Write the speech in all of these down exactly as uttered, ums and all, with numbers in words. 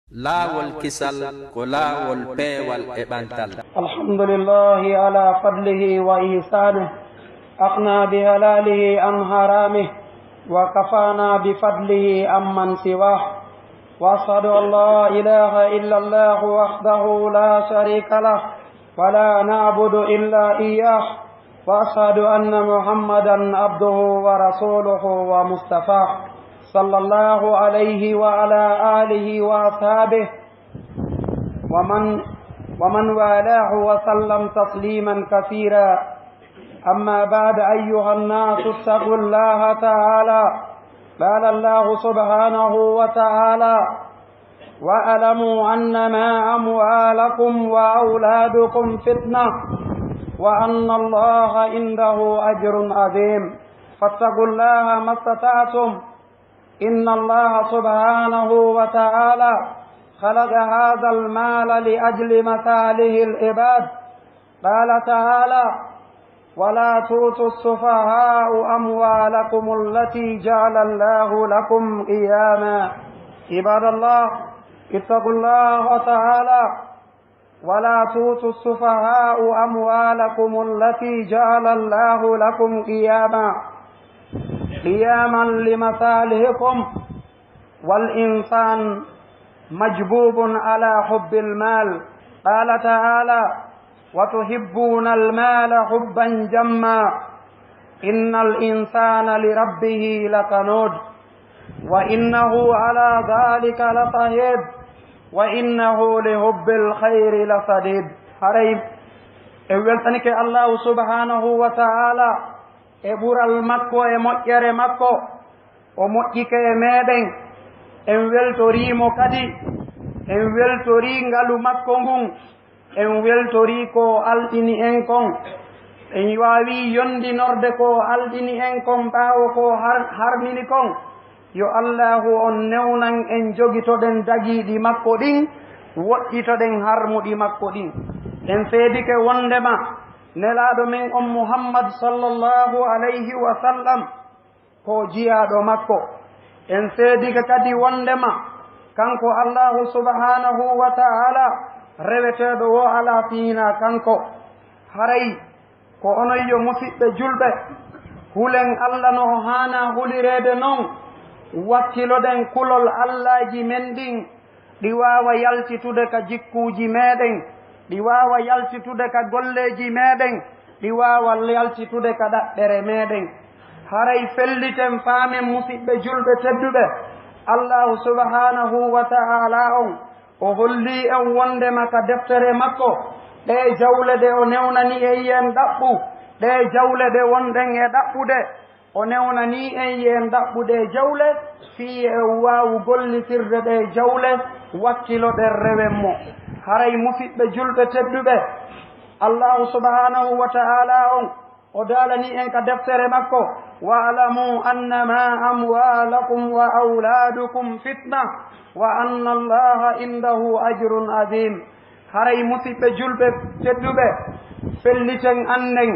Laawol kisal ko laawol peewal e ɓantal. الحمد لله على فضله وإحسانه، أغنى بحلاله عن حرامه، وكفانا بفضله عمن سواه. وأشهد أن لا إله إلا الله وحده لا شريك له، ولا نعبد إلا إياه. وأشهد أن محمدا عبده ورسوله ومصطفاه، صلى الله عليه وعلى آله وأصحابه ومن، ومن والاه وسلم تسليما كثيرا. أما بعد، أيها الناس، اتقوا الله تعالى. قال الله سبحانه وتعالى: واعلموا أنما أموالكم وأولادكم فتنة، وأن الله عنده أجر عظيم، فاتقوا الله ما استطعتم. إن الله سبحانه وتعالى خلق هذا المال لأجل مصالح العباد. قال تعالى: ولا تؤتوا السفهاء أموالكم التي جعل الله لكم قياما. عباد الله، اتقوا الله تعالى، ولا تؤتوا السفهاء أموالكم التي جعل الله لكم قياما، قياما لمصالحكم، والإنسان مجبوب على حب المال. قال تعالى: وتحبون المال حبا جما، إن الإنسان لربه لكنود، وإنه على ذلك لشهيد، وإنه لحب الخير لشديد. Haray en weltanike Allahu subhanahu wa ta'ala e ɓural makko e moƴƴere makko. O moƴƴike e meeɗen, en weltorii mo kadi, en weltorii ngalu makko ngun, en weltorii ko o alɗini en kon. En waawii yondinorde ko o alɗini en kon ɓaawo ko o har-, harmini kon. Yo Allaahu on newnan en jogitoɗen dagiiɗi makko ɗin, woɗɗitoɗen harmuɗi makko ɗin. En seedike wondema Nelaaɗo men on Muhammad sallallahu alayhi wa sallam ko jiyaaɗo makko. En seedike kadi wondema kanko Allahu subhanahu wa ta'ala reweteeɗo wo alaa si hinaa kanko. Haray ko onon yo musiɓɓe julɓe, hulen Alla no o haanaa hulireede non, wakkiloɗen kulol Allaaji men ɗin, ɗi waawa yaltitude ka jikkuuji meeɗen, ɗi waawa yaltitude ka golleeji meeɗen, ɗi waawa yaltitude ka ɗaɓɓere meeɗen. Haray felliten faamen musiɓɓe julɓe tedduɓe, Allaahu subhanahu wa ta'ala on, o hollii en wondema ka deftere makko, ɗee jawle ɗe o newnani en yen ɗaɓɓu, ɗee jawle ɗe wonɗen e ɗaɓɓude, o newnanii en yen ɗaɓɓude e jawle, fii en waawu gollitirde ɗee jawle, wakkiloɗen rewen mo. Haray musiɓɓe julɓe tedduɓe, Allaahu subhanahu wa ta'ala on, o daalanii en ka deftere makko, واعلموا أنما أموالكم وأولادكم فتنة وأن الله عنده أجر عظيم. Haray musiɓɓe julɓe tedduɓe, felliten annden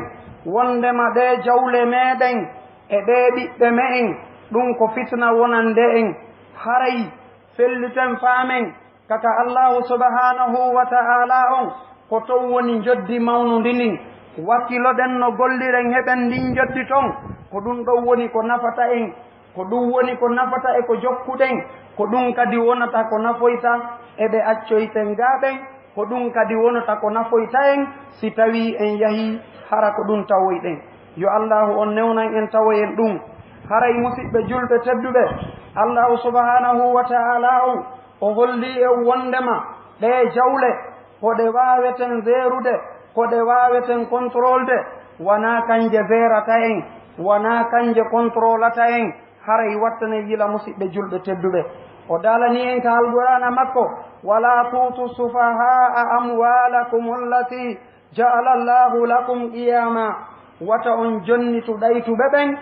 wondema ɗee jawle meeɗen e ɗee ɓiɓɓe me'en, ɗum ko fitna wonande en. Haray felliten faamen ka ka Allaahu subhanahu wa ta'ala on, ko ton woni njoddi mawnundi ndin. Wakkiloɗen no golliren heɓen ndin njoddi ton, ko ɗum ɗon woni ko nafata en. Ko ɗum woni ko nafata e ko jokkuɗen, ko ɗum kadi wonata ko nafoyta e ɓe accoyten gaa ɓen, ko ɗum kadi wonata ko nafoyta en si tawii en yahii hara ko ɗum tawoyɗen. Yo Allaahu on newnan en tawoyen ɗum. Haray musiɓɓe julɓe tedduɓe, Allaahu subhanahu wa ta'ala on, o hollii en wondema ɗee jawle ko ɗe waaweten jeerude, ko ɗe waaweten kontrolde, wanaa kanje jeerata en, wanaa kanje kontrolata en, haray wattanee yila musiɓɓe julɓe tedduɓe. O daalanii en ka Alqur'aana makko, ولا تؤتوا السفهاء أموالكم التي جعل الله لكم قياما. Wata on jonnitu ɗaytuɓe ɓen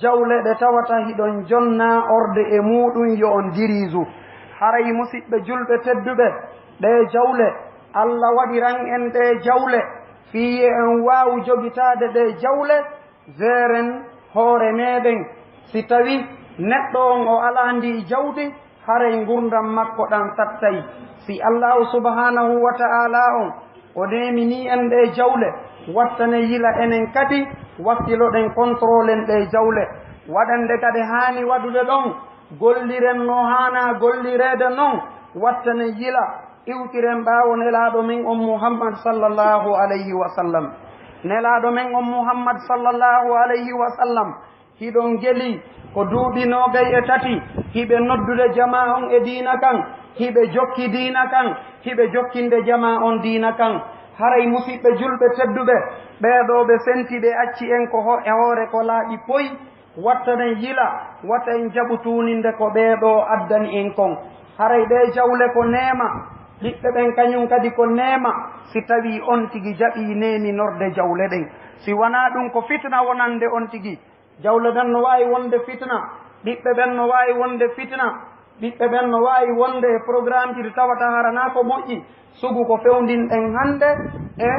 jawle ɗe tawata hiɗon jonnaa orɗe e muuɗum yo on diriisu. Haray musiɓɓe julɓe tedduɓe, ɗee jawle, Alla waɗiran en ɗee jawle, fii yo en waawu jogitaade ɗee jawle, jeeren hoore meeɗen. Si tawii neɗɗo on o alaa ndii jawdi, Haray ngurndan makko ɗan sattay. Si Allaahu subhaanahu wa ta'aalaa on o neeminii en ɗee jawle, wattane yila enen kadi wakkiloɗen kontrolen ɗee jawle. Waɗande ka ɗe haani waɗude ɗon, golliren no haanaa gollireede non, wattane yila iwtiren ɓaawo Nelaaɗo men on Muhammad sallallahu alayhi wa sallam. Nelaaɗo men on Muhammad sallallahu alayhi wa sallam, hiɗon gelii ko duuɓi noogay e tati hiɓe noddude jamaa on e diina kan, hiɓe jokki diina kan, hiɓe jokkinde jamaa on diina kan. Haray musiɓɓe julɓe tedduɓe, ɓee ɗoo ɓe senti ɓe acci en ko ho-, e hoore ko laaɓi poy, wattanen yila, wata en jaɓu tuuninde ko ɓee ɗoo addani en kon. Haray ɗee jawle ko neema, ɓiɓɓe ɓen kañun kadi ko neema, si tawii on tigi jaɓii neeminorde jawle ɗen. Si wanaa ɗun, ko fitna wonande on tigi. Jawle ɗen no waawi wonde fitna, ɓiɓɓe ɓen no waawi wonde fitna, ɓiɓɓe ɓen no waawi wonde e programmeji ɗi tawata hara naa ko moƴƴi, sugu ko fewndinɗen hannde e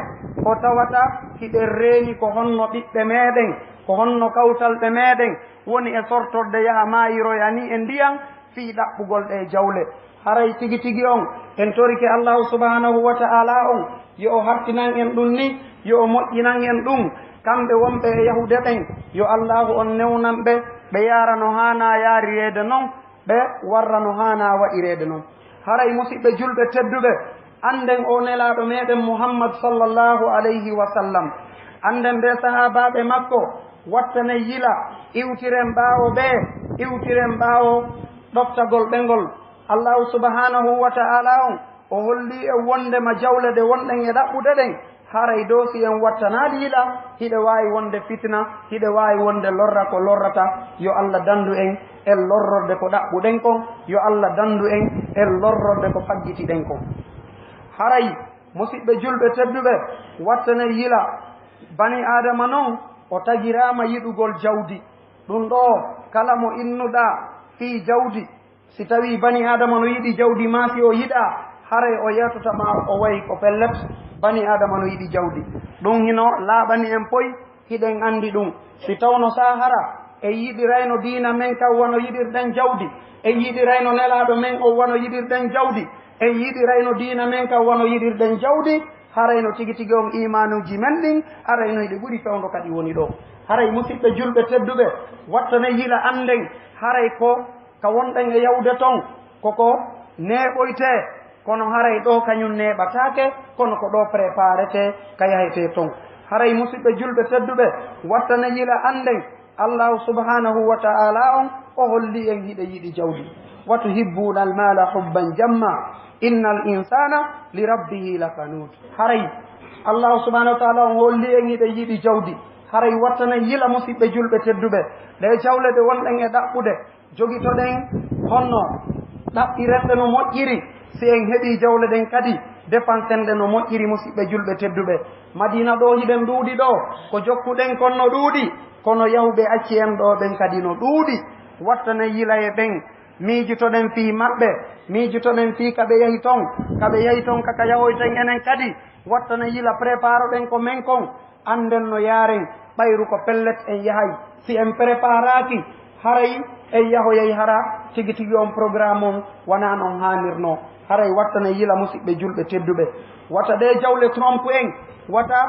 ko tawata hiɗen reeni ko honno ɓiɓɓe meeɗen, ko honno kawtalɓe meeɗen woni e sortorde yaha maayiroya nii e ndiyan fii ɗaɓɓugol ɗee jawle. Haray tigi tigi on, en torike Allaahu subhaanahu wa ta'aalaa on, yo o hattinan en ɗun nii, yo o moƴƴinan en ɗun. Kamɓe wonɓe e yahude ɓen, yo Allaahu on newnan ɓe, ɓe yaara no haanaa yaarireede non, ɓe warra no haanaa waɗireede non. Haray musiɓɓe julɓe tedduɓe, annden oo Nelaaɗo meeɗen Muhammad sallallahu alayhi wa sallam, annden ɓee sahaabaaɓe makko, wattanen yila, iwtiren ɓaawo ɓee, iwtiren ɓaawo ɗoftagol ɓe ngol. Allaahu subhaanahu wa ta'aalaa on, o hollii en wonndema jawle ɗe wonɗen e ɗaɓɓude ɗen, haray doo si en wattanaali yila, hiɗe waawi wonde fitina, hiɗe waawi wonde lorra ko lorrata. Yo Alla danndu en e lorrorde ko ɗaɓɓuɗen kon, yo Alla danndu en e lorrorde ko faggitiɗen kon. Haray, musiɓɓe julɓe tedduɓe, wattanen yila, bani Aadama non, o tagiraama yiɗugol jawdi. Ɗun ɗoo, kala mo innuɗaa fii jawdi, si tawii bani Aadama no yiɗi jawdi maa si o yiɗaa, haray o yaltata ma o wayi ko pellet, bani Aadama no yiɗi jawdi. Ɗun hino laaɓani en poy, hiɗen anndi ɗun. Si tawno saa hara en yiɗirayno diina men kan wano yiɗirɗen jawdi, en yiɗirayno Nelaaɗo men on wano yiɗirɗen jawdi, en yiɗirayno diina men kan wano yiɗirɗen jawdi, harayno tigi tigi on iimaanuuji men ɗin, harayno hiɗi ɓuri fewndo ka ɗi woni ɗoo. Haray musiɓɓe julɓe tedduɓe, wattanen yila annden, haray ko ka wonɗen e yahude ton, ko ko neeɓoytee, kono haray ɗoo kañun neeɓataake, kono ko ɗoo préparetee ka yahetee ton. Haray musiɓɓe julɓe tedduɓe, wattanen yila annden, Allaahu subhaanahu wa ta'aalaa on, o hollii en hiɗen yiɗi jawdi. "Wa tuhibbuuna al-maala hubban jamma, innal insaana li rabbihi lakanuud." Haray Allaahu subhaanahu wa ta'aalaa on hollii en hiɗen yiɗi jawdi. Haray wattanen yila musiɓɓe julɓe tedduɓe. Ɗee jawle ɗe wonɗen e ɗaɓɓude, jogitoɗen honno ɗaɓɓiren ɗe no moƴƴiri. Si en heɓii jawle ɗen kadi, depansen ɗe no moƴƴiri, musiɓɓe julɓe tedduɓe. Madiina ɗoo hiɗen ɗuuɗi ɗoo, ko jokkuɗen kon no ɗuuɗi, kono yahuɓe acci en ɗoo ɓen kadi no ɗuuɗi. Wattanen yila e ɓen, miijotoɗen fii maɓɓe, miijotoɗen fii ka ɓe yahi ton, ka ɓe yahi ton ka ka yahoyten enen kadi. Wattanen yila, préparoɗen ko men kon, annden no yaaren, ɓayru ko pellet en yahay. Si en préparaaki, haray en yahoyay hara tigi tigi on programme on wanaa non haanirnoo. Haray wattanen yila musiɓɓe julɓe tedduɓe. Wata ɗee jawle trompe en, wata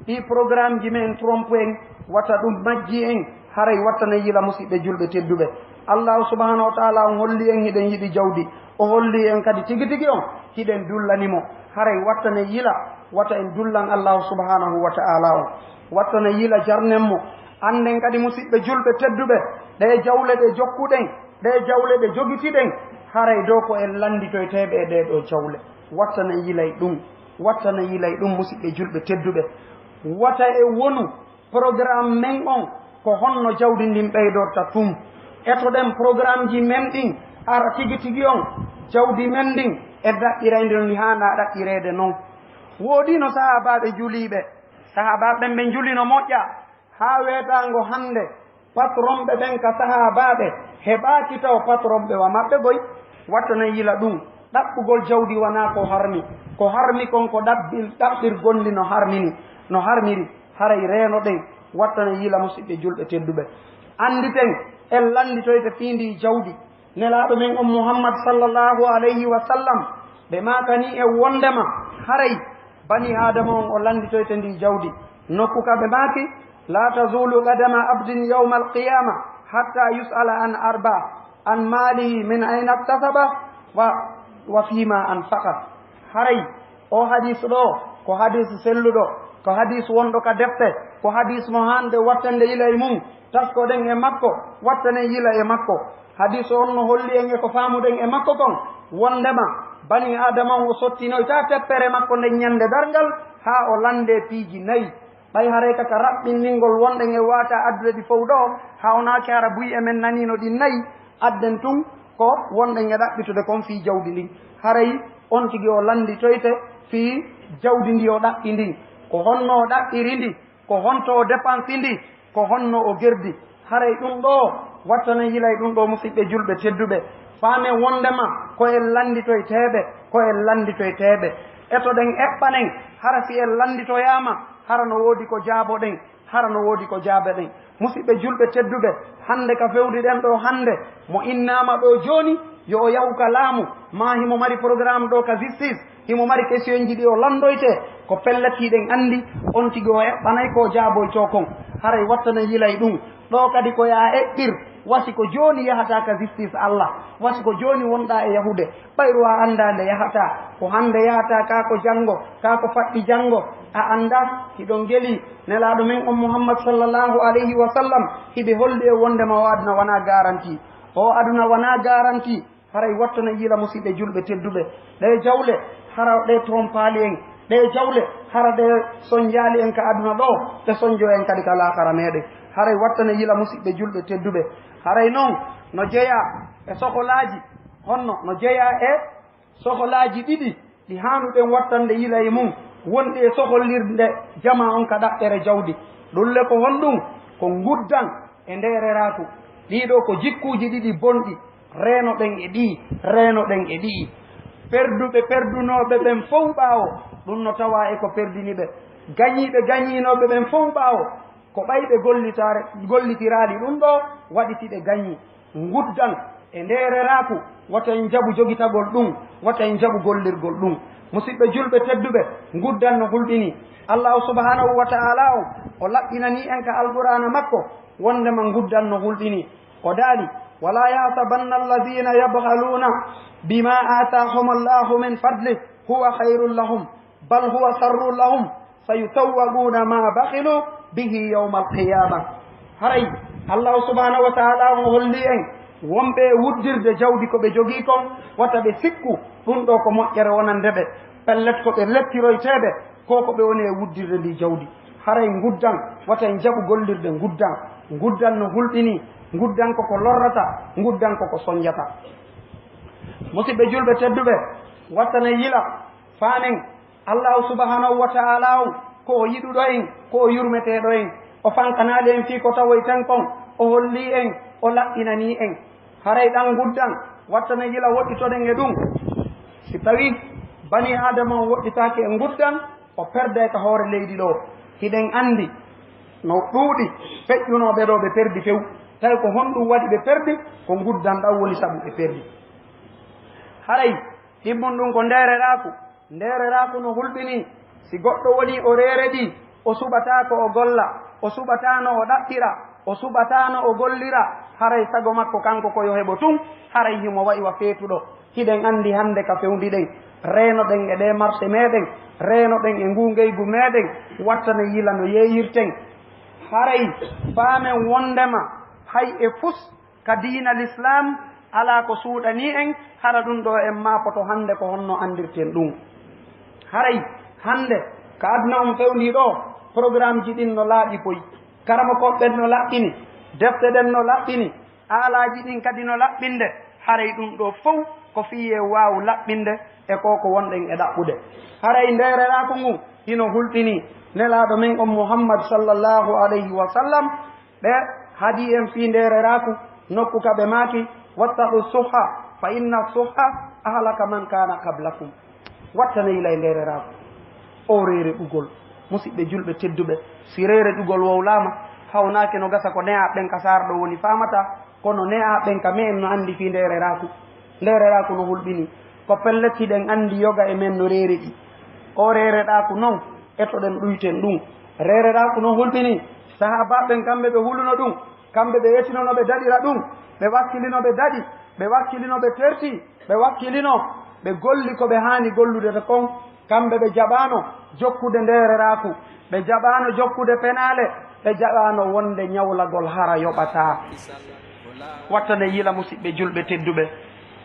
ɗii programmeji men trompe en, wata ɗum majji en. Haray wattanen yila musiɓɓe julɓe tedduɓe. Allaahu subhaanahu wa ta'aalaa on holli en hiɗen yiɗi jawdi. O holli en kadi tigi tigi on hiɗen dullani mo. Haray wattanen yila, wata en dullan Allaahu subhaanahu wa ta'aalaa on. Wattanen yila jarnen mo. Annden kadi musiɓɓe julɓe tedduɓe, ɗee jawle ɗe jokkuɗen, ɗee jawle ɗe jogitiɗen, haray dow ko en lannditoyteeɓe e ɗee ɗoo jawle. Wattanen yilay ɗum, wattanen yilay ɗum musiɓɓe julɓe tedduɓe. Wata e wonu programme men on, ko honno jawdi ndin ɓeydorta tun. Etoɗen programmeji men ɗin, ara tigi tigi on, jawdi men ndin, e ɗaɓɓirayndi no ndi haanaa ɗaɓɓireede non. Woodino sahaabaaɓe juliiɓe, sahaabaaɓe ɓen ɓe njuli no moƴƴa, haa weetaango hannde, patronɓe ɓen ka sahaabaaɓe heɓaaki taw patronɓe wa maɓɓe boy. Wattanen yila ɗum, ɗaɓɓugol jawdi wanaa ko harmi. Ko harmi kon ko ɗaɓɓir-, ɗaɓɓirgol ndi no harmini, no harmiri. Haray reenoɗen, wattanen yila musiɓɓe julɓe tedduɓe. Annditen, en lannditoyte fii ndii jawdi. Nelaaɗo men on Muhammad sallallahu alayhi wa sallam, ɓe maakani en wondema haray bani Aadama on o lannditoyte ndi jawdi. Nokku ka ɓe maaki, "La tazulu qadama abdin yawma alqiyama hatta yus'ala an arba, an malihi min ayna iktasaba wa, wa fima anfaqa." Haray o hadis ɗo ko hadis selluɗo, ko hadis wonɗo ka defte, ko hadis mo hande wattande yila e mum, taskoɗen e makko, wattanen yila e makko. Hadis on no holli en e ko faamuɗen e makko kon, wondema bani Aadama on o sottinoyta teppere makko nden ñande darngal, haa o lande piiji nayi. Ɓay haray ka ka raɓɓinɗingol wonɗen e waata addude ɗi fow ɗo, hawnaaki hara buy e men naniino ɗin nayi, adden tun ko wonɗen e ɗaɓɓitude kon fii jawdi ndin. Haray on tigi o lannditoyte fii jawdi ndi o ɗaɓɓi ndin. Ko honno o ɗaɓɓiri ndi? Ko honto o dépense ndi? Ko honno o gerdi? Haray ɗum ɗo, wattana yilay ɗum ɗo, musidɓe julɓe tedduɓe. Faamen wondema ko en lannditoyteeɓe, ko en lannditoyteeɓe. Etoɗen eɓɓanen, hara si en lannditoyaama, hara no woodi ko jaaboɗen, hara no woodi ko jaaboɗen. Musidɓe julɓe tedduɓe, hannde ka fewndi ɗen ɗo hannde, mo innaama ɗo jooni, yo o yahu ka laamu, maa himo mari programme ɗo ka justice, himo mari questionji ɗi o lanndoyte, ko pellet hiɗen anndi, on tigi o eɓɓanay ko o jaaboyto kon. Haray wattana yilay ɗum. Ɗo kadi ko yaa eɓɓir, wasi ko jooni yahata ka justice Allah, wasi ko jooni wonɗa e yahude. Ɓayru a anndaa nde yahata, ko hannde yahata, kaa ko janngo, kaa ko faɗɗi janngo, a anndaa. Hiɗon geli Nelaaɗo men on Muhammad sallallahu alayhi wa sallam, hiɓe holli e wondema o aduna wanaa garanti. O aduna wanaa garanti. Haray wattana yila, musidɓe julɓe tedduɓe. Ɗee jawle, hara ɗee trompaali en. Ɗee jawle, hara ɗee sonjaali en ka aduna ɗo, ɗe sonjo en kadi ka laakara meɗen. Haray wattana yila, musidɓe julɓe tedduɓe. Haray non, no jeyaa e sokolaaji, honno no jeyaa e sokolaaji ɗiɗi ɗi haanuɗen wattande yila e mum, wonɗi e sokolirde jamaa on ka ɗaɓɓere jawdi. Ɗum le ko honɗum? Ko nguddan e ndeereraaku. Ɗii ɗoo ko jikkuuji ɗiɗi bonɗi. Reenoɗen e ɗii, reenoɗen e ɗii. Perduɓe, perdunooɓe ɓen fow ɓaawo, ɗum no tawaa e ko perdini ɓe. Gañiiɓe, gañiinooɓe ɓen fow ɓaawo, ko ɓay ɓe gollitaare, gollitiraali ɗum ɗoo, waɗi si ɓe gañii. Nguddan e ndeereraaku, wota en jaɓu jogitagol ɗum, wota en jaɓu gollirgol ɗum. Musidɓe julɓe tedduɓe, nguddan no hulɓinii. Allaahu subhaanahu wa ta'aalaa on, o laɓɓinanii en ka Alqur'aana makko, wondema nguddan no hulɓinii. O daali, "Walaa yahsabanna alladhiina yabkhaluuna bimaa aataahumullahu min fadlihi huwa khayrun lahum, bal huwa sharrun lahum, sayutawwaquuna maa bakhilu bihi yawmal qiyaama." Haray Allaahu subhaanahu wa ta'aalaa on holli en wonɓe e wuddirde jawdi ko ɓe jogii kon, wata ɓe sikku ɗum ɗoo ko moƴƴere wonande ɓe. Pellet ko ɓe lettiroyteeɓe, ko ko ɓe woni e wuddirde ndi jawdi. Haray nguddan, wata en jaɓu gollirde nguddan. Nguddan no hulɓinii, nguddan ko ko lorrata, nguddan ko ko sonjata. Musidɓe julɓe tedduɓe, wattana yila, faamen Allaahu subhaanahu wa ta'aalaa on, ko o yiɗuɗo en, ko o yurmeteeɗo en. O fankanaali en fii ko tawoyten kon, o holli en, o laɓɓinanii en. Haray ɗan nguddan, wattana yila woɗɗitoɗen e ɗum. Si tawii banii Aadama on woɗɗitaaki e nguddan, o perday ka hoore leydi ɗoo. Hiɗen anndi no ɗuuɗi feƴƴunooɓe ɗoo ɓe perdi few. Tawi ko honɗum waɗi ɓe perdi? Ko nguddan ɗan woni sabu ɓe perdi. Haray ɗimmun ɗum ko ndeereraaku. Ndeereraaku no hulɓinii. Si goɗɗo wonii o reereɗii, o suɓataa ko o golla, o suɓataa no o ɗaɓɓira, o suɓataa no o gollira, haray sago makko kanko ko yo heɓo tun, haray himo wa'i wa feetuɗo. Hiɗen anndi hannde ka fewndi ɗen, reenoɗen e ɗee marse meɗen, reenoɗen e nguu ngeygu meɗen, wattana yila no yeeyirten. Haray faamen wondema hay e fus ka diina Lislaam, alaa ko suuɗanii en, hara ɗum ɗoo en maakoto hannde ko honno anndirten ɗum. Haray hannde, ka aduna on fewndii ɗoo, programmeji ɗin no laaɓi poy, karamokooɓe ɓen no laɓɓini, defte ɗen no laɓɓini, aalaaji ɗin kadi no laɓɓinde. Haray ɗum ɗoo fow ko fii e waawu laɓɓinde e ko ko wonɗen e ɗaɓɓude. Haray ndeereraaku ngun hino hulɓinii. Nelaaɗo men on Muhammad sallallahu alayhi wa sallam, ɓe haɗi en fii ndeereraaku, nokku ka ɓe maaki, "Wattaqu suhha, fa inna suhha ahlaka man kana qablakum." Wattane yila e ndeereraaku. O reereɗugol, musidɓe julɓe tedduɓe, si reereɗugol wowlaama, hawnaaki no gasa ko ne'aaɓe ɓen ka saara ɗoo woni faamata, Kono ne'aaɓe ɓen ka me'en no anndi fii ndeereraaku. Ndeereraaku no hulɓinii. Ko pellet hiɗen anndi yoga e men no reeriri. O reereraaku non, etoɗen ɗuyten ɗum. Reereraaku no hulɓinii. Sahaabaaɓe ɓen kamɓe ɓe huluno ɗum. Kamɓe ɓe etino no ɓe daɗira ɗum. Ɓe wakkilino ɓe daɗi. Ɓe wakkilino ɓe terti. Ɓe wakkilino. Ɓe golli ko ɓe haani gollude kon. Kamɓe ɓe jaɓaano jokkude ndeereraaku, ɓe jaɓaano jokkude penaale, ɓe jaɓaano wonde ñawlagol hara yoɓataa. Wattane yila, musiɓɓe julɓe tedduɓe.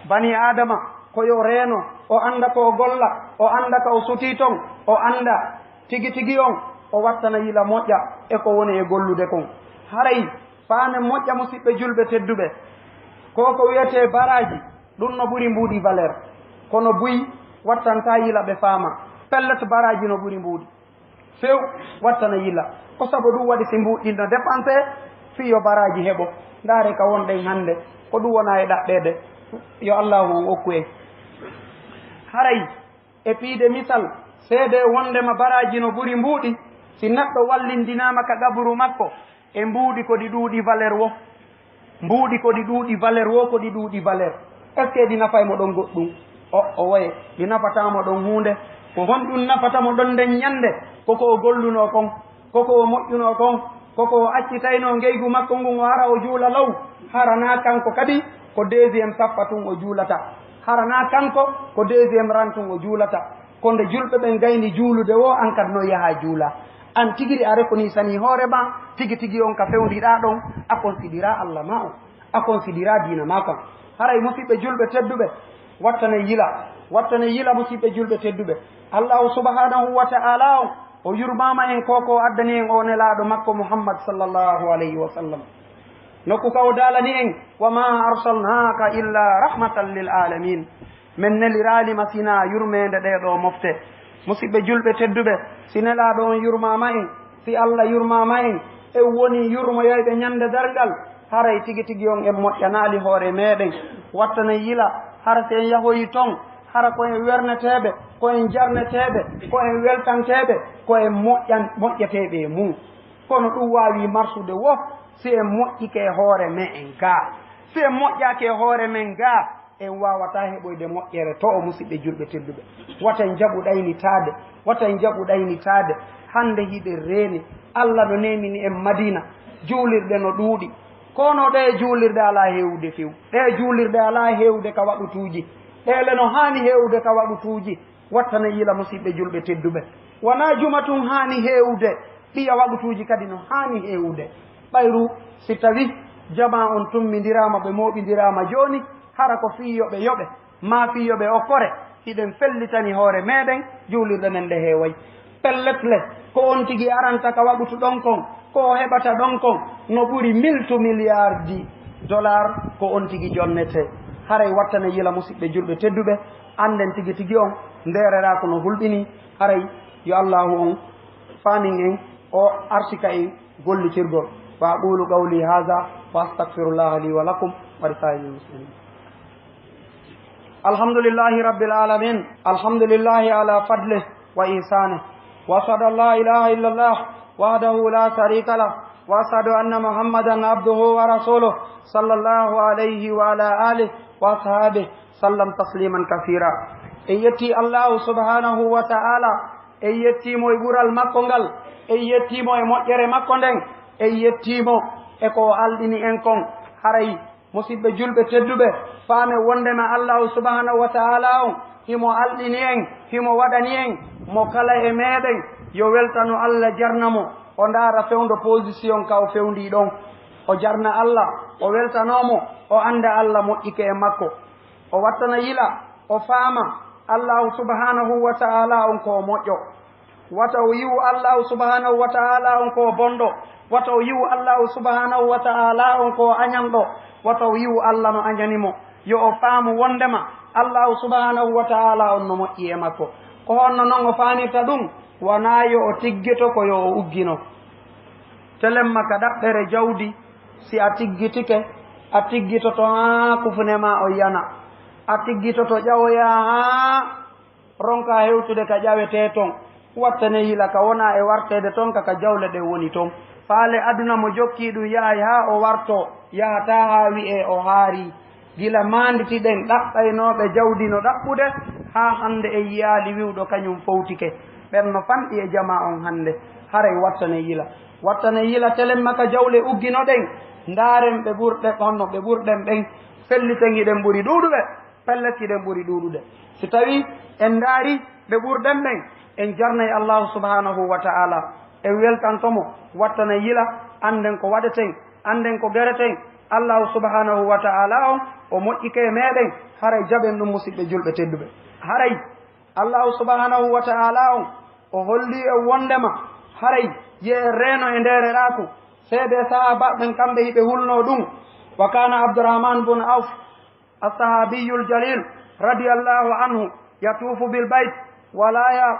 Banii Aadama, ko yo reeno, o annda ko o golla, o annda ka o sutii ton, o annda tigi tigi on, o wattana yila moƴƴa e ko woni e gollude kon. Haray, faamen moƴƴa, musiɓɓe julɓe tedduɓe, ko ko wiyetee baraaji, ɗum no ɓuri mbuuɗi valeur, kono buy wattantaa yila ɓe faama. Pellet, baraaji no ɓuri mbuuɗi. Few, wattana yila. Ko sabu ɗum waɗi si mbuuɗi no dépensé fii yo baraaji heɓo. Ndaare ka wonɗen hannde, ko ɗum wona e ɗaɓɓeede. Yo Allaahu on okku en. Haray, e piide misal, seedee wonndema baraaji no ɓuri mbuuɗi, si neɗɗo wallindinaama ka qaburu makko, e mbuuɗi ko ɗi ɗuuɗi valeur wo. Mbuuɗi ko ɗi ɗuuɗi valeur wo, ko ɗi ɗuuɗi valeur. Est-ce que ɗi nafay mo ɗon goɗɗum? O, o woye, ɗi nafataa mo ɗon huunde. Ko honɗum nafata mo ɗon nden ñannde? Ko ko o gollunoo kon, ko ko o moƴƴunoo kon, ko ko o accitaynoo ngeygu makko ngun, o ara o juula law. Hara naa kanko kadi ko deuxième saffa tun o juulata. Hara naa kanko ko deuxième rang tun o juulata. Ko nde julɓe ɓen gayni juulude woo, an kadi no yahaa juula. An tigi a rekonisanii hoore maa, tigi tigi on ka fewndiɗaa ɗon, a konsidiraa Alla maa on, a konsidiraa diina maa kan. Haray musiɓɓe julɓe tedduɓe, wattane yila, wattane yila musiɓɓe julɓe tedduɓe. Allaahu subhaanahu wa ta'aalaa on, o yurmaama en ko ko addani en o nelaaɗo makko Muhammad sallallahu alayhi wa sallam. Nokku ka o daalani en, "Wa maa arsalnaaka illaa rahmatan lil aalamiin." Men neliraali ma sinaa yurmeende ɗee ɗoo mofte. Musiɓɓe julɓe tedduɓe, si nelaaɗo on yurmaama en, si Alla yurmaama en, en woni yurmoyayɓe ñande darngal, haray tigi tigi on en moƴƴanaali hoore meɗen. Wattane yila, hara si en yahoyi ton, hara ko en werneteeɓe, ko en jarneteeɓe, ko en weltanteeɓe, ko en moƴƴan-, moƴƴeteeɓe e mum. Kono ɗum waawi marsude wo si en moƴƴike e hoore me'en gaa. Si en moƴƴaaki e hoore men gaa, en waawataa heɓoyde moƴƴere to o, musiɓɓe julɓe tedduɓe. Wata en jaɓu ɗaynitaade, wata en jaɓu ɗaynitaade. Hannde hiɗen reeni, Alla no neemini en Madiina, juulirɗe no ɗuuɗi. Kono ɗee juulirɗe alaa heewude few. Ɗee juulirɗe alaa heewude ka waqutuuji. Ɗee le no haani heewude ka waqutuuji. Wattane yila, musiɓɓe julɓe tedduɓe. Wanaa juma tun haani heewude, ɓiya waqutuuji kadi no haani heewude. Ɓayru si tawi jamaa on tummbindiraama, ɓe mooɓindiraama jooni, hara ko fii yo ɓe yoɓe, maa fii yo ɓe okkore, hiɗen fellitani hoore meɗen juulirɗe men ɗe heeway. Pellet le, ko on tigi aranta ka waqutu ɗon kon, ko o heɓata ɗon kon, no ɓuri mille to milliards de dollars, ko on tigi jonnete. Haray wattane yila, musiɓɓe julɓe tedduɓe, annden tigi tigi on ndeereraako no hulɓini. Haray yo Allaahu on faamin en, o arsika en gollitirgol. Wa aqulu qawli haza wa astaghfirullaha li wa lakum wa lisairil muslimin. Alhamdulillahi rabbil alamin. Alhamdulillahi ala fadlih wa ihsanih. Wa ashhadu an la ilaha illallah wahdahu la sharika lah. Wa ashhadu anna Muhammadan abduhu wa rasuluh. Sallallahu alayhi wa ala alihi wa ashabihi sallam tasliman kathira. En yetti Allahu subhanahu wa ta'ala, en yettii mo e ɓural makko ngal, en yettii mo e moƴƴere makko nden, en yettii mo e ko o alɗini en kon. Haray, musiɓɓe julɓe tedduɓe, faamen wondema Allahu subhanahu wa ta'ala on, himo alɗini en, himo waɗani en, mo kala e meɗen, yo weltano Allah, jarna mo, o ndaara fewndo position ka o fewndii ɗon. O jarna Allah, o weltanoo mo, o annda Allah moƴƴike e makko. O wattana yila, o faama, Allahu subhanahu wa ta'ala on ko o moƴƴo. Wata o yi'u Allahu subhanahu wa ta'ala on ko o bonɗo. Wata o yi'u Allahu subhanahu wa ta'ala on ko o añanɗo. Wata o yi'u Allah no añani mo. Yo o faamu wondema Allahu subhanahu wa ta'ala on no moƴƴi e makko. Ko honno non o faamirta ɗum? Wanaa yo o tiggito, ko yo o uggino. Telemma ka ɗaɓɓere jawdi, si a tiggitike, a tiggitoto haa kufune maa on yana. A tiggitoto ƴawoyaa haa ronkaa hewtude ka ƴawetee ton. Wattane yila ka wonaa e warteede ton ka, ka jawle ɗen woni ton. Faale aduna mo jokkii ɗum yahay haa o wartoo, yahataa haa wi'ee o haarii. Gila maanditi-ɗen ɗaɓɓaynooɓe jawdi no ɗaɓɓude, haa hannde en yiyaali wi'uɗo kañum fowtike. Ɓen no fanɗi e jamaa on hannde. Haray wattanen yila. Wattanen yila telemma ka jawle uggino-ɗen. Ndaaren ɓe ɓurɗe, honno ɓe ɓurɗen ɓen felliten hiɗen ɓuri ɗuuɗuɓe. Pellet, hiɗen ɓuri ɗuuɗude. Si tawii en ndaarii ɓe ɓurɗen ɓen, en jarnay Allaahu subhaanahu wa ta'aalaa, en weltanto mo, wattanen yila, annden ko waɗeten, annden ko gereten. Allaahu subhaanahu wa ta'aalaa on, o moƴƴike e meeɗen, haray jaɓen ɗum, musiɓɓe julɓe tedduɓe. Haray Allaahu subhaanahu wa ta'aalaa on, o hollii en wonndema haray yo en reeno e ndeereraaku. Seedee sahaabaaɓe ɓen, kamɓe hiɓe hulnoo ɗum. Wa kaana Abdurrahmaan bun Awf الصحابي الجليل رضي الله عنه يطوف بالبيت ولا ي-،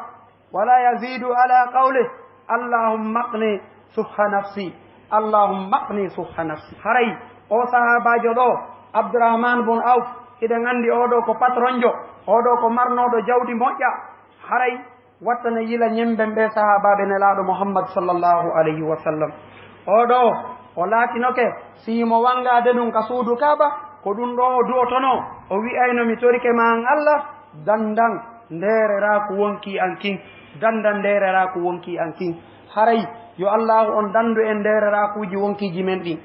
ولا يزيد على قوله: "اللهم اقني شح نفسي، اللهم اقني شح نفسي." Haray oo sahaabaajo ɗoo, Abdurrahmaan bun Awf, hiɗen anndi oo ɗoo ko patronjo, oo ɗoo ko marnooɗo jawdi moƴƴa. Haray wattane yila ñemben ɓee sahaabaaɓe Nelaaɗo Muhammad sallallahu alayhi wa sallam. Oo ɗoo, o laatinoke, si himo wanngaade ɗum ka suudu Kaaba, ko ɗum ɗoo o du'otonoo, o wi'ayno: "Mi torike ma an Alla, danndan ndeereraaku wonkii an kin, danndan ndeereraaku wonkii an kin." Haray yo Allaahu on danndu en ndeereraakuuji wonkiiji men ɗin.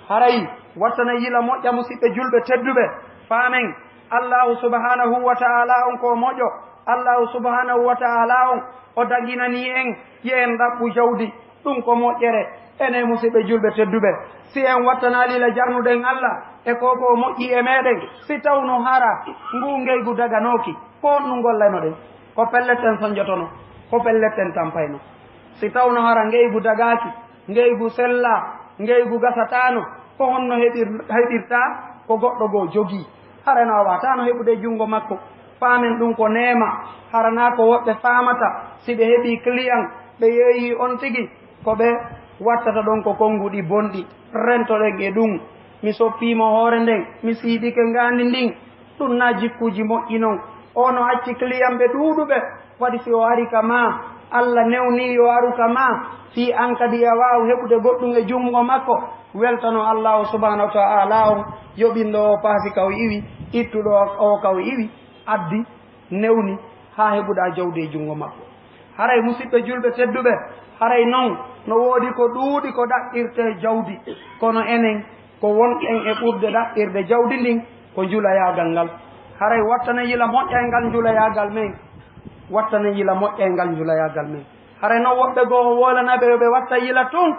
Haray wattane yila moƴƴa, musiɓɓe julɓe tedduɓe, faamen Allaahu subhaanahu wa ta'aalaa on ko moƴƴo. Allaahu subhaanahu wa ta'aalaa on, o daginanii en yo en ɗaɓɓu jawdi. Ɗum ko moƴƴere. Enen musiɓɓe julɓe tedduɓe, si en wattanaali la jarnuɗen Alla e ko ko moƴƴi e meeɗen, si tawno hara nguu ngeygu daganooki, ko honɗum gollaynoɗen? Ko pellet en sonjotono, ko pellet en tampayno. Si tawno hara ngeygu dagaaki, ngeygu sellaa, ngeygu gasataano, ko honno heɓir-, heɓirta ko goɗɗo goo jogii? Hara no a waataano heɓude e junngo makko. Faamen ɗum ko neema. Hara naa ko woɓɓe faamata, si ɓe heɓii client, ɓe yeeyii on tigi, ko ɓe wattata ɗon ko konnguɗi bonɗi. Rentoɗen e ɗum. Mi soppii mo hoore nden, mi siiɗike ngaandi ndin. Ɗum naa jikkuuji moƴƴi non. Oo no acci clientɓe ɗuuɗuɓe. Waɗi si o ari ka maa, Alla newnii yo aru ka maa, fii an kadi a waaw heɓude goɗɗum e junngo makko. Weltano Allaahu subhaanahu wa ta'aalaa on, yoɓinɗo o paasi ka o iwi, ittuɗo o ka o iwi, addi, newni, haa heɓuɗaa jawdi e junngo makko. Haray musiɓɓe julɓe tedduɓe, haray non no woodi ko ɗuuɗi ko ɗaɓɓirtee jawdi, kono enen ko wonɗen e ɓurde ɗaɓɓirde jawdi ndin ko njulayaagal ngal. Haray wattane yila moƴƴa e ngal njulayaagal men. Wattane yila moƴƴa e ngal njulayaagal men. Haray non woɓɓe goo o woolanaa ɓe yo ɓe watta yila tun.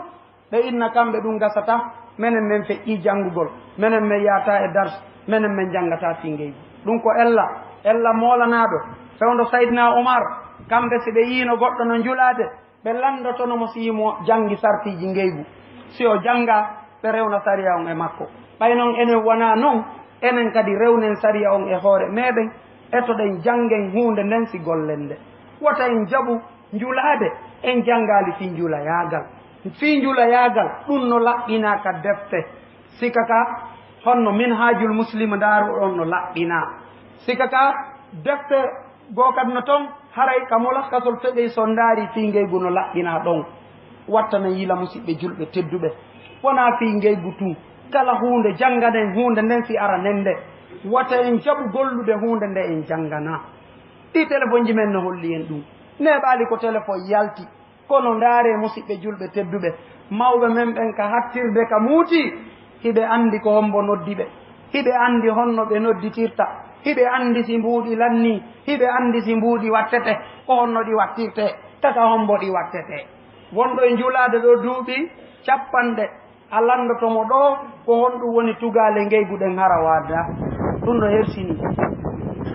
Ɓe inna kamɓe ɗum gasataa, menen men feƴƴii janngugol, menen men yahataa e dars, menen men janngataa fii ngeygu. Ɗum ko ella, ella moolanaaɗo, fewndo Saydinaa Umar, kamɓe si ɓe yiino goɗɗo no njulaade, ɓe lanndotono mo si himo janngi sartiiji ngeygu. Si o janngaa, ɓe rewna sariya on e makko. Ɓay non enen wanaa non, enen kadi rewnen sariya on e hoore meeɗen, etoɗen janngen huunde nden si gollen nde. Wota en jaɓu njulaade, en janngaali fii njulayaagal. Fii njulayaagal, ɗum no laɓɓinaa ka defte. Sika ka honno Minhaajul Muslim ndaaruɗon no laɓɓinaa. Sika ka defte goo kadi no ton, haray ka Mulakhasul Fiqhi so ndaari fii ngeygu no laɓɓinaa ɗon. Wattane yila musiɓɓe julɓe tedduɓe. Wonaa fii ngeygu tun. Kala huunde jannganen huunde nden si ara nen nde. Wata en jaɓu gollude huunde nde en jannganaa. Ɗii telefonji men no holli en ɗum. Neeɓaali ko telefon yalti. Kono ndaaree, musiɓɓe julɓe tedduɓe, mawɓe men ɓen ka hattirde ka muuti, hiɓe anndi ko hombo noddi ɓe. Hiɓe anndi honno ɓe nodditirta. Hiɓe anndi si mbuuɗi lannii. Hiɓe anndi si mbuuɗi wattete. Ko honno ɗi wattirtee? Ka ka hombo ɗi wattetee? Wonɗo e njulaade ɗoo duuɓi cappanɗe, a lanndoto mo ɗoo ko honɗum woni tugaale ngeygu ɗen hara waada. Ɗum no hersinii,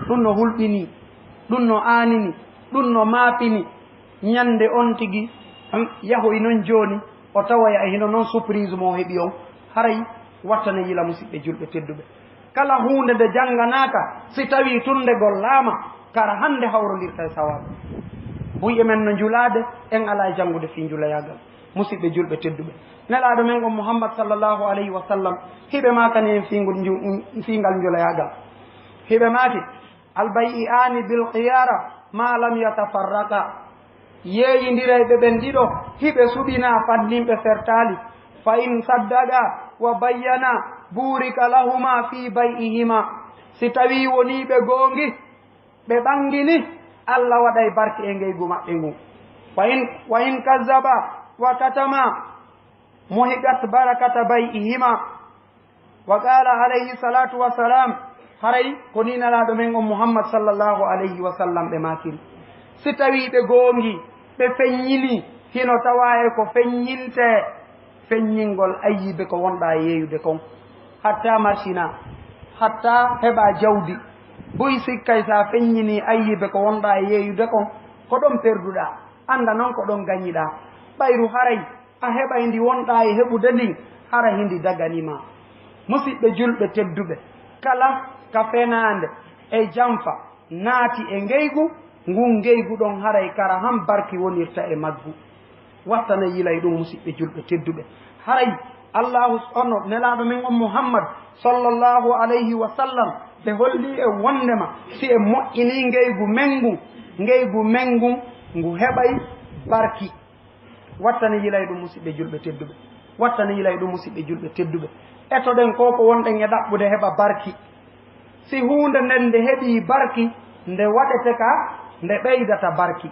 ɗum no hulɓinii, ɗum no aanini, ɗum no maapini. Ñannde on tigi, hmm, yahoy non jooni, o tawoya e hino non surprise mo o heɓi on. Haray wattane yila, musiɓɓe julɓe tedduɓe. Kala huunde nde jannganaaka, si tawii tun nde gollaama, kara hannde hawrondirta e sawaabu. Buy e men no njulaade, en alaa e janngude fii njulayaagal. Musiɓɓe julɓe tedduɓe, Nelaaɗo men on Muhammad sallallahu alayhi wa sallam, hiɓe maakani en fii ngol nju-, fii ngal njulayaagal. Hiɓe maaki: "Al-bay'i'aani bil-khiyaara maa lam yatafarraqa." Yeeyindiray ɓe ɓen ɗiɗo, hiɓe suɓinaa fannin ɓe fertaali. Fa in saddaqa wa bayyana, burika lahuma fi bay'ihima. Si tawii wonii ɓe goongi, ɓe ɓanngini, Alla waɗay barke e ngeygu maɓɓe ngun. Wa in, wa in kazzaba wa katama, muhiqat barakata bay'ihima. Wa qala alayhi salatu wa salam, haray ko ni Nelaaɗo men on Muhammad sallallahu alayhi wa sallam ɓe maakiri. Si tawii ɓe goongi, ɓe feññini, hino tawaa e ko feññintee, feññingol ayyibe ko wonɗaa e yeeyude kon, hatta marsinaa, hatta heɓaa jawdi. Buy sikkay si a feññinii ayyibe ko wonɗaa e yeeyude kon, ko ɗon perduɗaa, annda non ko ɗon gañiɗaa. Ɓayru haray a heɓay ndi wonɗaa e heɓude ndin, hara hindi daganii ma. Musiɓɓe julɓe tedduɓe, kala ka fenaande e janfa naati e ngeygu, ngun ngeygu ɗon haray kara han barki wonirta e maggu. Wattana yilay ɗum, musiɓɓe julɓe tedduɓe. Haray Allaahu, ono Nelaaɗo men on Muhammad sallallahu alayhi wa sallam, ɓe holli e wondema si en moƴƴinii ngeygu men ngun, ngeygu men ngun ngu heɓay barki. Wattane yilay ɗum, musiɓɓe julɓe tedduɓe. Wattane yilay ɗum, musiɓɓe julɓe tedduɓe. Etoɗen ko ko wonɗen e ɗaɓɓude heɓa barki. Si huunde nden nde heɓii barki, nde waɗete ka nde ɓeydata barki.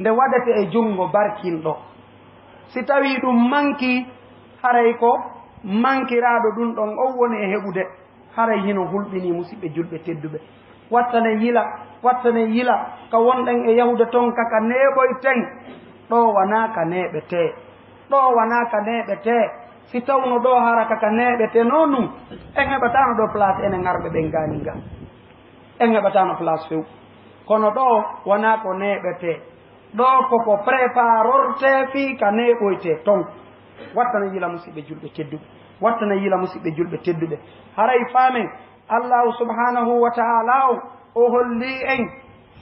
Nde waɗete e junngo barkinɗo. Si tawii ɗum mankii, haray ko mankiraaɗo ɗum ɗon on woni e heɓude. Haray hino hulɓinii, musiɓɓe julɓe tedduɓe. Wattane yila, wattane yila, ka wonɗen e yahude ton ka, ka neeɓoyten. Ɗoo wanaa ka neeɓetee. Ɗoo wanaa ka neeɓetee. Si tawno ɗoo hara ka, ka neeɓetee non ɗum, en heɓataano ɗoo place enen arɓe ɓen gaani nga. En heɓataano place few. Kono ɗoo wanaa ko neeɓetee. Ɗoo ko ko préparortee fii ka neeɓoytee ton. Wattana yila, musiɓɓe julɓe tedduɓe. Wattana yila, musiɓɓe julɓe tedduɓe. Haray faamen, Allaahu subhaanahu wa ta'aalaa o, o hollii en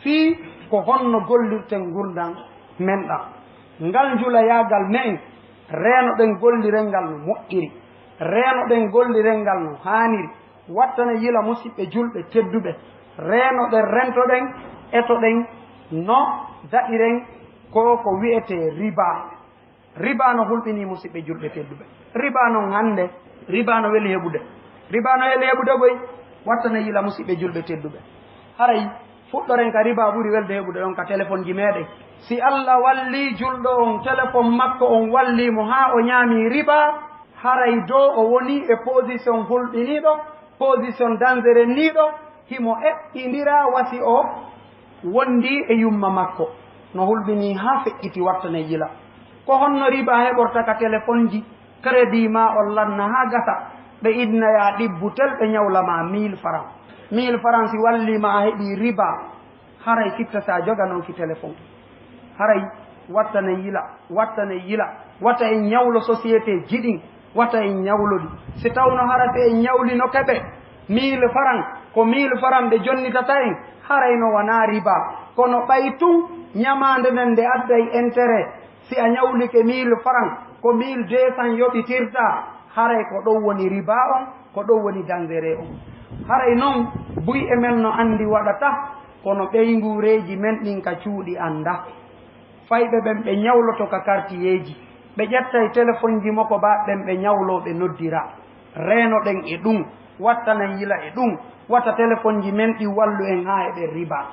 fii ko honno gollirten ngurndan men ɗan. Ngal njulayaagal men, reenoɗen golliren ngal no moƴƴiri. Reenoɗen golliren ngal no haaniri. Wattana yila, musiɓɓe julɓe tedduɓe, reenoɗen, rentoɗen, etoɗen no daɗiren ko ko wi'etee riba. Riba no hulɓinii, musiɓɓe julɓe tedduɓe. Riba non hannde, riba no weli heɓude. Riba no weli heɓude koy. Wattana yila, musiɓɓe julɓe tedduɓe. Haray fuɗɗoren ka riba ɓuri welde heɓude ɗon ka telefonji meɗen. Si Alla wallii julɗo on, telefon makko on wallii mo haa o ñaamii riba, haray do o wonii e position hulɓiniiɗo, position dangereniiɗo, himo eɓɓindira wasi o wondii e yumma makko. No hulɓinii haa feƴƴiti, wattane yila. Ko honno riba heɓorta ka telefonji? Crédit ma on lanna haa gasa, ɓe innaya ɗibbutel, ɓe ñawla ma mille francs. Mille francs si wallii ma a heɓii riba, haray fitta sa joganonki téléphone. Haray wattane yila, wattane yila, wata en ñawlo société ji ɗin, wata en ñawlo ɗi. Si tawno hara si en ñawlino keɓe mille francs, ko mille francs ɓe jonnitata en, haray no wona riba. Kono ɓay tun ñamaande nden nde adday intérêt, si a ñawlike mille francs, ko mille deux cents yoɓitirta, haray ko ɗon woni riba on, ko ɗon woni dangereux on. Haray non, buy e men no anndi waɗata, kono ɓeynguureeji men ɗin ka cuuɗi annda. Fayɓe ɓen ɓe ñawloto ka kartiyeeji, ɓe ƴettay telefonji moko ba ɓen ɓe ñawloo ɓe noddira. Reenoɗen e ɗum, wattanen yila e ɗum, wata telefonji men ɗin wallu en haa heɓen riba.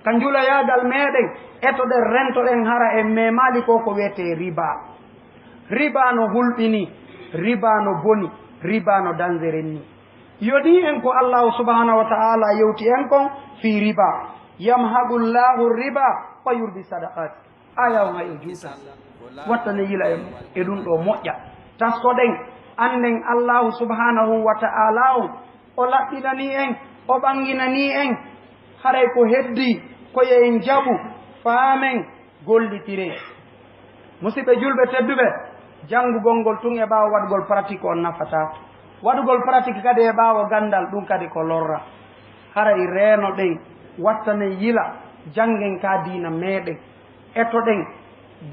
Ka njulayaagal meɗen, etoɗen rentoɗen hara en memaali ko ko wi'etee riba. Riba no hulɓini, riba no boni, riba no dangereux ni. Yoni en ko Allahu subhanahu wa ta'ala yewti en kon fii riba. Yamhaqu Allahu riba wa yurbi sadaqat. Aya on hay o juuta. Wattane yila en e ɗum ɗo moƴƴa. Taskoɗen, annden Allahu subhanahu wa ta'ala on, o laɓɓinanii en, o ɓanginanii en. Haray ko heddii ko yo en jaɓu, faamen, gollitiren. Musiɓɓe julɓe tedduɓe, janngugol ngol tun e ɓaawo waɗugol pratique on nafataa. Waɗugol pratique kadi e ɓaawo ganndal, ɗum kadi ko lorra. Haray reenoɗen, wattanen yila, janngen ka diina meɗen. Etoɗen,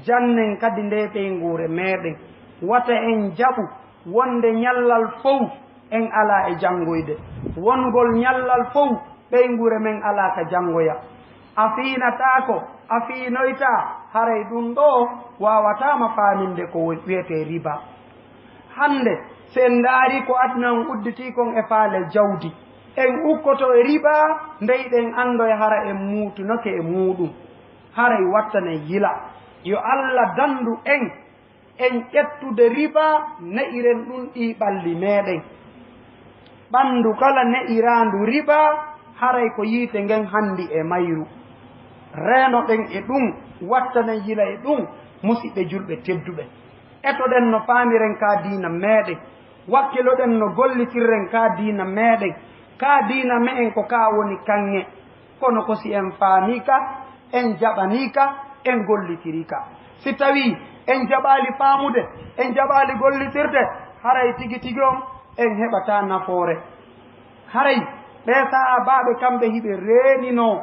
jannen kadi nde ɓeynguure meɗen. Wata en jaɓu wonde ñallal fow en alaa e janngoyde. Wongol ñallal fow ɓeynguure men alaa ka janngoya. A fiinataako, a fiinoytaa, Haray ɗun ɗoo waawataama faaminde ko wiyetee riba. Hannde, si en ndaarii ko aduna on udditii kon e faale jawdi, en ukkoto e riba, nde hiɗen anndoya hara en muutunoke e muuɗum. Haray wattanen yila, yo Alla danndu en, en ƴettude riba, ne'iren ɗum ɗii ɓalli meeɗen. Ɓanndu kala ne'iraandu riba, haray ko yiite ngen hanndi e mayru. Reenoɗen e ɗum, wattanen yila e ɗum, musiɓɓe julɓe tedduɓe. Etoɗen no faamiren ka diina meeɗen, wakkiloɗen no gollitirren ka diina meeɗen. Ka diina me'en ko ka woni kaŋŋe, kono ko si en faamii ka, en jaɓanii ka, en gollitirii ka. Si tawii en jaɓaali faamude, en jaɓaali gollitirde, haray tigi tigi on en heɓataa nafoore. Haray ɓee sahaabaaɓe kamɓe hiɓe reeninoo,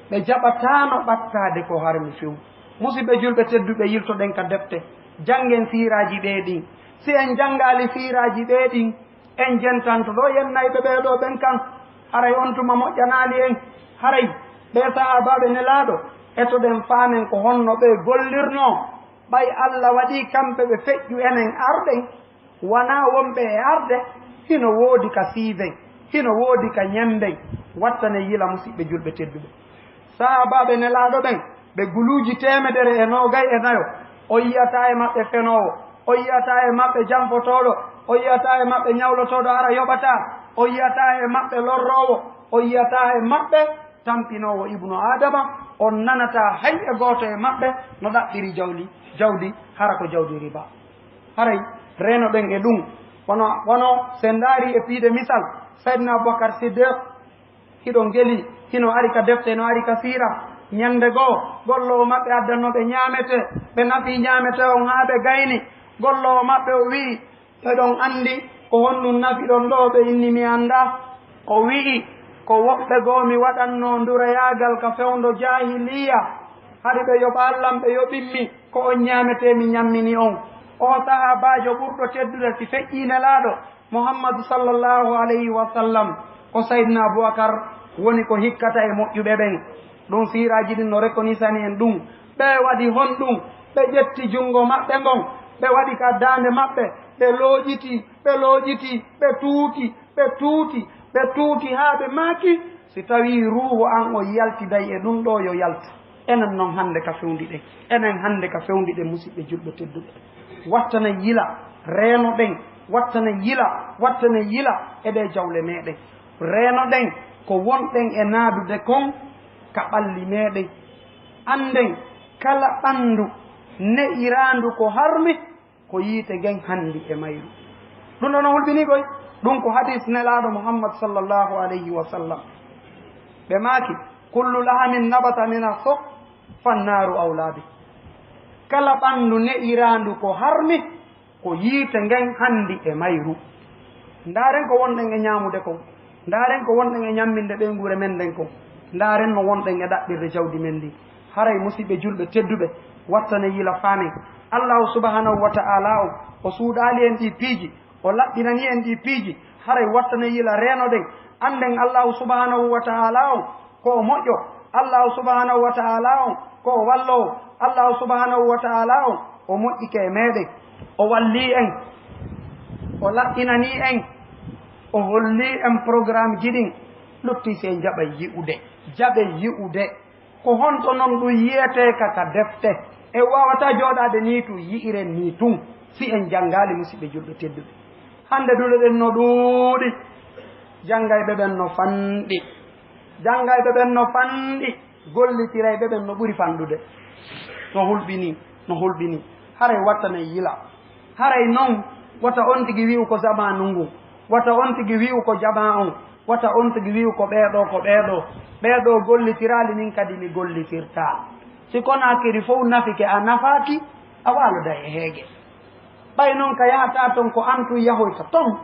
ɓe jaɓataano ɓattaade ko harmi few. Musiɓɓe julɓe tedduɓe, yiltoɗen ka defte, janngen siiraaji ɓee ɗin. Si en janngaali siiraaji ɓee ɗin, en jentanto ɗoo yennayɓe ɓee ɗoo ɓen kan, haray on tuma moƴƴanaali en. Haray ɓee sahaabaaɓe Nelaaɗo, etoɗen faamen ko honno ɓe gollirnoo. Ɓay Alla waɗii kamɓe ɓe feƴƴu enen arɗen, wanaa wonɓe e arde, hino woodi ka siiven, hino woodi ka ñemben. Wattanen yila, musiɓɓe julɓe tedduɓe. Sahaabaaɓe Nelaaɗo ɓen, ɓe guluuji teemedere e noogay e nayo, on yi'ataa e maɓɓe fenoowo, on yi'ataa e maɓɓe janfotooɗo, on yi'ataa e maɓɓe ñawlotooɗo hara yoɓataa, on yi'ataa e maɓɓe lorroowo, on yi'ataa e maɓɓe tampinoowo ibnu Aadama, on nanataa hay e gooto e maɓɓe no ɗaɓɓiri jawli, jawdi, hara ko jawdi riba. Haray reenoɗen e ɗum, wano, wano si en ndaarii e piide misal, Sayyidina Abubakar Siddiq, hiɗon geli, hino ari ka defte, hino ari ka siira. Ñande goo, golloowo maɓɓe addannoo ɓe ñaamete, ɓe nafii ñaamete on haa ɓe gayni. Golloowo maɓɓe o wi'i, "Eɗon anndi ko honɗum nafiɗon ɗoo?" Ɓe inni, "Mi anndaa." O wi'i, "Ko woɓɓe goo mi waɗannoo ndurayaagal ka fewndo jaahiliya, hari ɓe yoɓaali lan, ɓe yoɓimmi, ko on ñaametee mi ñammini on." Oo sahaabaajo ɓurɗo teddude si feƴƴii Nelaaɗo Muhammadu sallallahu alayhi wa sallam, ko Sayyidina Abubakar woni ko hikkata e moƴƴuɓe ɓen. Ɗum siiraaji ɗin no rekonisani en ɗum. Ɓe waɗi honɗum? Ɓe ƴetti junngo maɓɓe ngon, ɓe waɗi ka daande maɓɓe, ɓe looƴiti, ɓe looƴiti, ɓe tuuti, ɓe tuuti, ɓe tuuti haa ɓe maaki, "Si tawii ruuhu an on yaltiday e ɗum ɗoo, yo yaltu." Enen non hannde ka fewndi ɗen. Enen hannde ka fewndi ɗen, musiɓɓe julɓe tedduɓe. Wattanen yila, reenoɗen, wattanen yila, wattanen yila e ɗee jawle meeɗen. Reenoɗen ko wonɗen e naadude kon ka ɓalli meeɗen. Annden kala ɓanndu ne'iraandu ko harmi, ko yiite ngen hanndi e mayru. Ɗum ɗoo no hulɓinii koy. Ɗum ko hadiis Nelaaɗo Muhammad sallallahu alayhi wa sallam. Ɓe maaki, "Kullu lahamin nabata min as-suh, fannaaru awlaa bih." Kala ɓanndu ne'iraandu ko harmi, ko yiite ngen hanndi e mayru. Ndaaren ko wonɗen e ñaamude kon. Ndaaren ko wonɗen e ñamminde ɓeynguure men nden kon. Ndaaren no wonɗen e ɗaɓɓirde jawdi men ndin. Haray, musiɓɓe julɓe tedduɓe, wattanen yila, faamen. Allahu subhanahu wa ta'ala on, o suuɗaali en ɗii piiji, o laɓɓinani en ɗii piiji. Haray wattanen yila, reenoɗen, annden Allahu subhanahu wa ta'ala on ko o moƴƴo. Allahu subhanahu wa ta'ala on ko o walloowo. Allahu subhanahu wa ta'ala on, o moƴƴike e meeɗen. O wallii en, o laɓɓinanii en, o hollii en programmeji ɗin. Luttii si en jaɓay yi'ude. Jaɓen yi'ude. Ko honto non ɗum yi'etee ka, ka defte? En waawataa jooɗaade nii tun, yi'iren nii tun, si en janngaali, musiɓɓe julɓe tedduɓe. Hannde duleɗen no ɗuuɗi, janngayɓe ɓen no fanɗi. Janngayɓe ɓen no fanɗi, gollitirayɓe ɓen no ɓuri fanɗude. No hulɓinii, no hulɓinii. Haray wattanen yila. Haray non, wata on tigi wi'u ko zamaanu ngun, wata on tigi wi'u ko jamaa on, wata on tigi wi'u ko ɓee ɗoo, ko ɓee ɗoo. Ɓee ɗoo gollitiraali, min kadi mi gollitirtaa. Si Konaakiri fow nafike, a nafaaki, a waaloday e heege. Ɓay non ka yahataa ton, ko an tun yahoyta ton.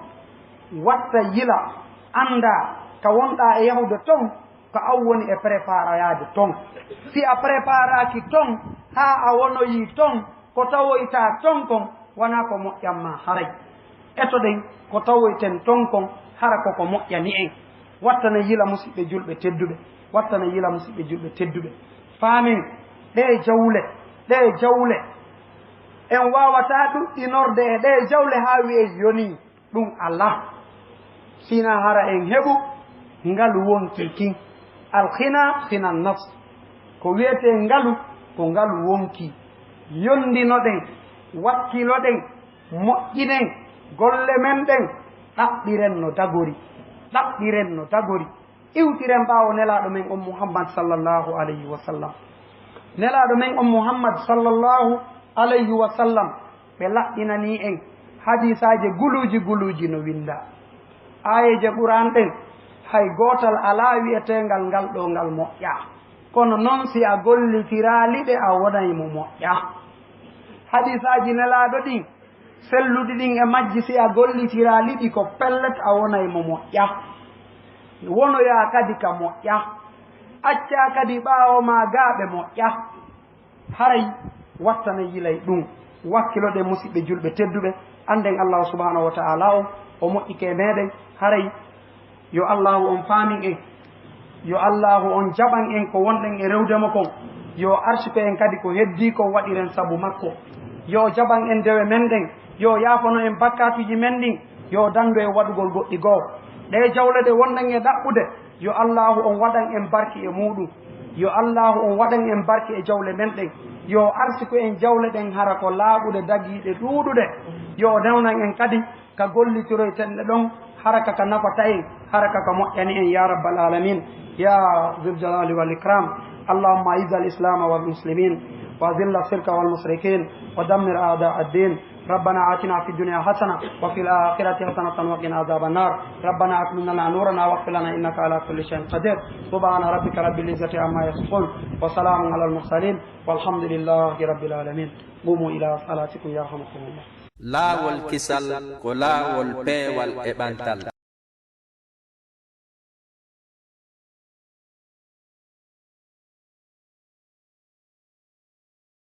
Watta yila, anndaa ka wonɗaa e yahude ton, ko an woni e préparayaade ton. Si a préparaaki ton, haa a wonoyii ton, ko tawoytaa ton kon, wanaa ko moƴƴan maa haray. Etoɗen ko tawoyten ton kon, hara ko ko moƴƴani en. Wattanen yila, musiɓɓe julɓe tedduɓe. Wattanen yila, musiɓɓe julɓe tedduɓe. Faamen ɗee jawle, ɗee jawle. En waawataa ɗuɗɗinorde e ɗee jawle haa wi'en yonii. Ɗum alaa. Sinaa hara en heɓu ngalu wonkii kin. Alghina ghina nafs. Ko wi'etee ngalu, ko ngalu wonkii. Yonndinoɗen, wakkiloɗen, moƴƴinen golle men ɗen, ɗaɓɓiren no dagori. Ɗaɓɓiren no dagori. Iwtiren ɓaawo Nelaaɗo men on Muhammad sallallahu alayhi wa sallam. Nelaaɗo men on Muhammad sallallahu alayhi wa sallam, ɓe laɓɓinanii en hadiisaaje guluuji guluuji no winndaa. Aayeeje Qur'aan ɗen, hay gootal alaa wi'eteengal ngal ɗoo ngal moƴƴaa. Kono non, si a gollitiraali ɗe, a wonay mo moƴƴaa. Hadiisaaji Nelaaɗo ɗin, selluɗi ɗin e majji, si a gollitiraali ɗi, ko pellet, a wonay mo moƴƴaa. Wonoyaa kadi ka moƴƴaa. Accaa kadi ɓaawo maa gaa ɓe moƴƴaa. Haray wattanee yilay ɗum. Wakkiloɗen, musiɓɓe julɓe tedduɓe, annden Allaahu subhaanahu wa ta'aalaa on, o moƴƴike e meɗen. Haray yo Allaahu on faamin en, yo Allaahu on jaɓan en ko wonɗen e rewde mo kon, yo o arsiko en kadi ko heddii kon, waɗiren sabu makko, yo o jaɓan en dewe men ɗen, yo o yaafano en bakkaatuuji men ɗin, yo o dandu en waɗugol goɗɗi goo. Ɗee jawle ɗe wonɗen e ɗaɓɓude, yo Allaahu on waɗan en barki e muuɗum. Yo Allaahu on waɗan en barki e jawle men ɗen. Yo o arsiku en jawle ɗen hara ko laaɓuɗe, dagiiɗe, ɗuuɗuɗe. Yo o newnan en kadi ka gollitiroyten ɗe ɗon, hara ka ka nafata en, hara ka ka moƴƴani en, yaa rabbal aalamiin, yaa zul jalaali wal ikraam. اللهم أعز الإسلام والمسلمين، وأذل الشرك والمشركين، ودمر أعداء الدين. ربنا آتنا في الدنيا حسنة وفي الآخرة حسنة وقنا عذاب النار. ربنا أتمم لنا نورنا واغفر لنا إنك على كل شيء قدير. سبحان ربك رب العزة عما يصفون، وسلام على المرسلين، والحمد لله رب العالمين. قوموا إلى صلاتكم يرحمكم الله. Laawol kisal ko laawol peewal e ɓantal.